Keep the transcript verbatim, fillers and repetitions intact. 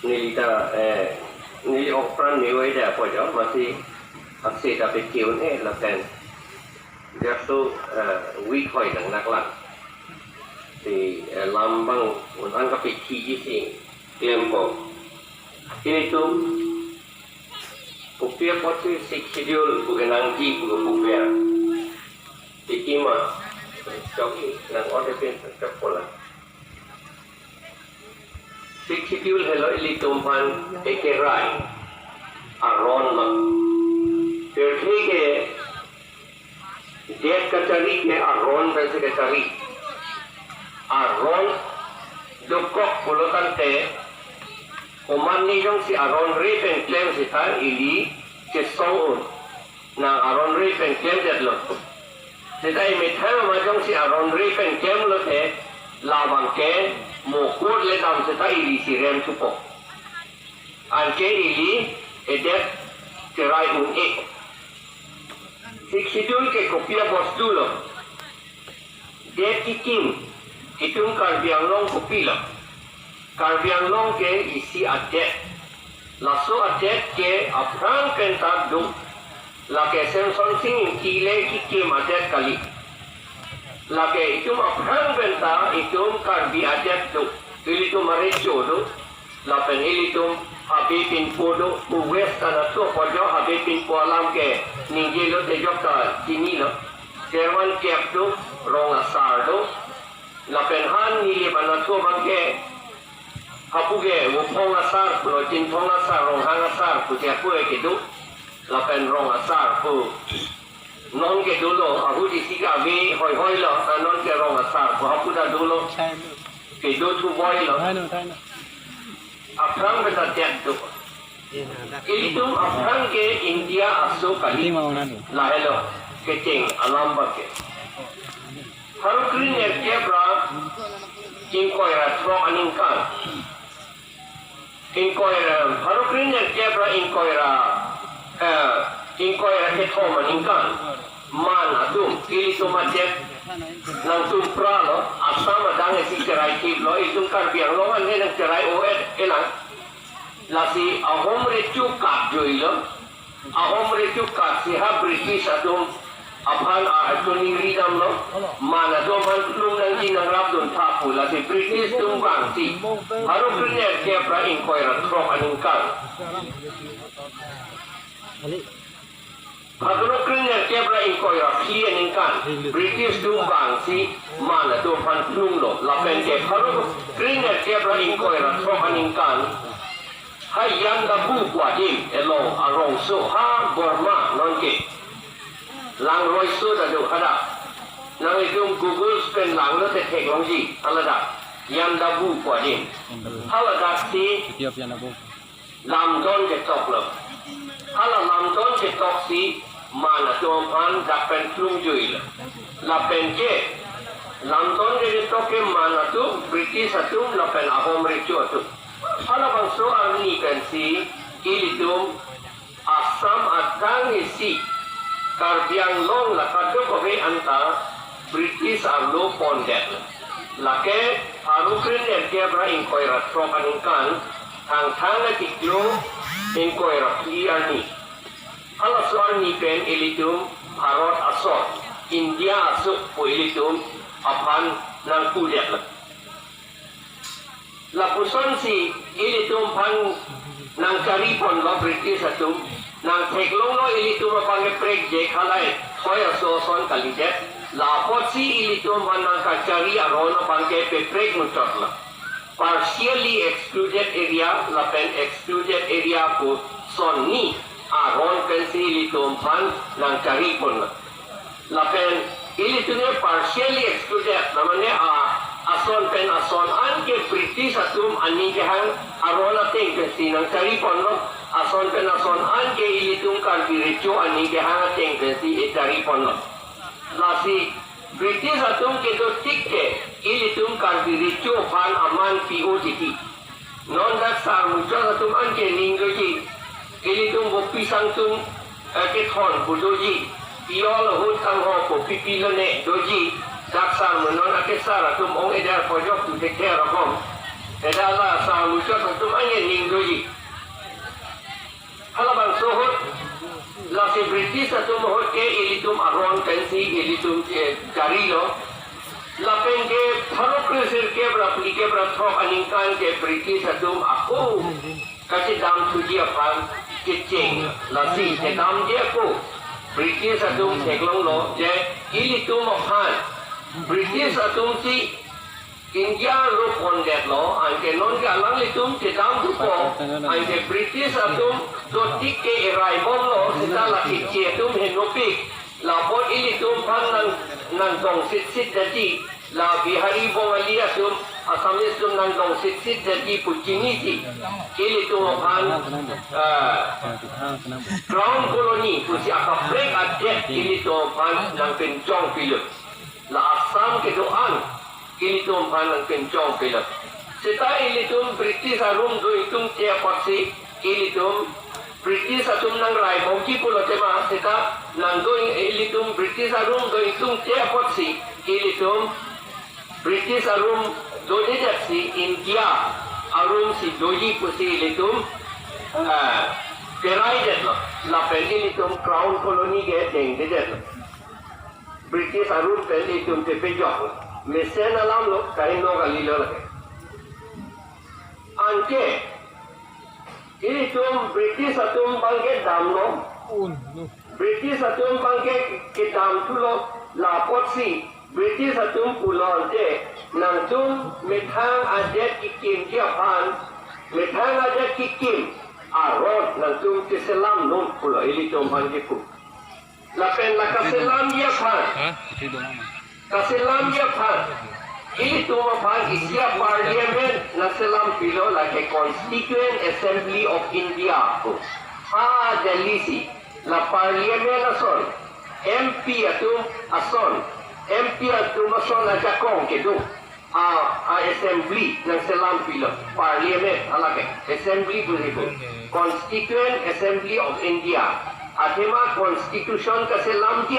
Neli ta, eh, neli apran neli oi da apo jo, masi aksi ta pe kiun eh lapen. Biar tu, eh, weak hoi nang naklang. Di, eh, lambang unang kapi kiji si klempo. Ilitum, kopi apotsi Sixth Schedule pu kenangji pu kopi. Itima, choki nang order pin chok pola. Sixth Schedule helo ilitum aphan ekerai aron lo. Pirthe ke det kachari ke aron pensi kachari. Aron dokok pulo tangte, komatne jongsi aron re pen klem seta ili chesong un. Nang aron re pen klemdetlo. Seta emethang ama jongsi aron re pen klemlo te, labang ke mo kot le dam seta ili si rem thupo. Anke ili edet cherai un-e. Sixth Schedule ke kopi abostu lo. Det kikim, itum Karbi Anglong kopilo. Karbi Anglong ke isi adet. Laso adet ke aphrang penta do. Lake Semsonsing Ingti le kikim adet kali. Lake itum aphrang penta itum Karbi adet do. Ilitum arecho do. Lapen ilitum Habe Pinpo do, pu West anatthu apo jo Habe Pinpo alam ke ningje lote jokta chinilo. Cherman Kep do, Rong Asar do. Lapen han nilip anatthu abang ke hapu ke Wuphong Asar pulo, Chinthong Asar, Ronghang Asar pu te apu ke do. Lapen Rong Asar pu non ke dolo, ahut isi ke ave hoi hoi lo, non ke Rong Asar pu hapu ta dolo. Kedo thuboi lo. Thai no, thai no. Aphrang beta tiak do. Ilitum aphrang ke India aso kali. Iti mau nanu. Lahelo kecheng alam abang ke. Pharo kre-nerkep ra ingkoi ra throk aningkan. Ingkoi ra, pharo kre-nerkep ra ingkoi ra, eh, ingkoi ra kethom aningkan. Man atum, ilitum adet nangtum pra lo, Assam adang isi cherai kip lo, itum Karbi Anglong an he nangcherai o et elang. Lasi Ahom recho kat joi lo, Ahom recho kat si ha British atum aphan a atoni ridam lo, man atum aphan plung nangji nangrap dun tha pu, lasi British atum vangsi pharo kre-nerkep ra ingkoi ra throk aningkan. Pharo kre-nerkep ra ingkoi ra phli aningkan, British atum vangsi man atum aphan plung lo, lapen ke pharo kre-nerkep ra ingkoi ra throk aningkan, ha Yandabu pu adim along arongso ha Burma non ke. Langroiso ta do hadak. Nanglitum Google pen langlo te theklongji, haladak. Yandabu pu adim. Haladak si Ethiopia na bu. Lamdon ketok lo. Hala lamdon ketok si man atum aphan dak pen plung joi lo. Lapen ke lamdon ketok ke man atum, British atum, lapen Ahom recho atum. Halabangso arni pensi ilitum Assam adang isi Karbi Anglong la kadokave anta British arlo pondet. Lake pharo kre-nerkep ra ingkoi ra throk aningkan, Thangthang achiklo ingkoi ra phli arni. Halaso arni pen ilitum Bharat ason, India aso pu ilitum aphan nangpudet. Lapusonsi ilitum aphan nangchari ponlo British atum, nangtheklonglo ilitum aphan ke prekjak halai thoi aso ason kalidet, lapotsi ilitum aphan nangkachari aron aphan ke peprek muchotlo. Partially excluded area lapen excluded area pu son ni aron pensi ilitum aphan nangchari ponlo. Lapen ilitum ke partially excluded, namane a, ason pen ason an ke British atum aning kehang aron ateng pensi nangchari ponlo, ason pen ason an ke ilitum Karbi recho aning kehang ateng pensi echari ponlo. Lasi British atum kedo tik ke ilitum Karbi recho aphan aman pi-o titi. Non dak sar muchot atum an ke ning doji. Ilitum bopi sang atum, eh, kethon pu doji. Piyol ahut kangho pu pipi lone doji. Dak sar mu non akesar atum ong-edetpo jok tu thekthe rokom. Eda la asar muchot atum ange ning doji. Halabangso ahut, lasi British atum ahut ke ilitum aron pensi ilitum ke jarilo. Lapen ke pharo kre sirkep ra phlikep ra throk aningkan ke British atum ako kachedamthuji aphan kecheng. Lasi chedamji ako British atum theklonglo je ilitum aphan British atumsi India lo pondetlo, anke non ke alanglitum chedamthupo, anke British atum dotik ke erai bomlo, seta la Kheti atum henopik, lapot ilitum aphan nang, nangdong sitsit detji, la Bihari Bongali atum, Assamese atum nangdong sitsit detji pu chinisi, ilitum aphan, ah, Crown Colony pusi akaprek adet ilitum aphan nangpinchongpilo. La Assam kedo-an ilitum aphan nangpinchongpilo. Seta ilitum British arum do ingtungche apotsi ilitum British atum nangrai bomji pulo tema, seta nangdo ilitum British arum do ingtungche apotsi ilitum British arum dojedetsi India arumsi doji pusi ilitum, ah, peraidetlo. Lapen ilitum Crown Colony ke dengdedetlo. British arum pen itum tepejok. Mesen alamlo, kaheno kalilo lake. Anke, itum British atum abangke damlo. British atum abangke kedamthulo, lapotsi British atum pulo ante, nangtum methang adet kekimji aphan, methang adet kekim aron nangtum keselamnon pulo ilitum abangke pu. Lapen la kaselamji aphan. Ha? Isi doang, Ma. Kaselamji aphan. Ilitum aphan isi a-parliament nangselampilo lake Constituent Assembly of India pu. Ha Delhi si. La parliament ason. M P atum ason. M P atum ason ajakong kedo. A, a-assembly nangselampilo, parliament, halake, assembly pusi pu, Constituent Assembly of India. Athema constitution kaselamji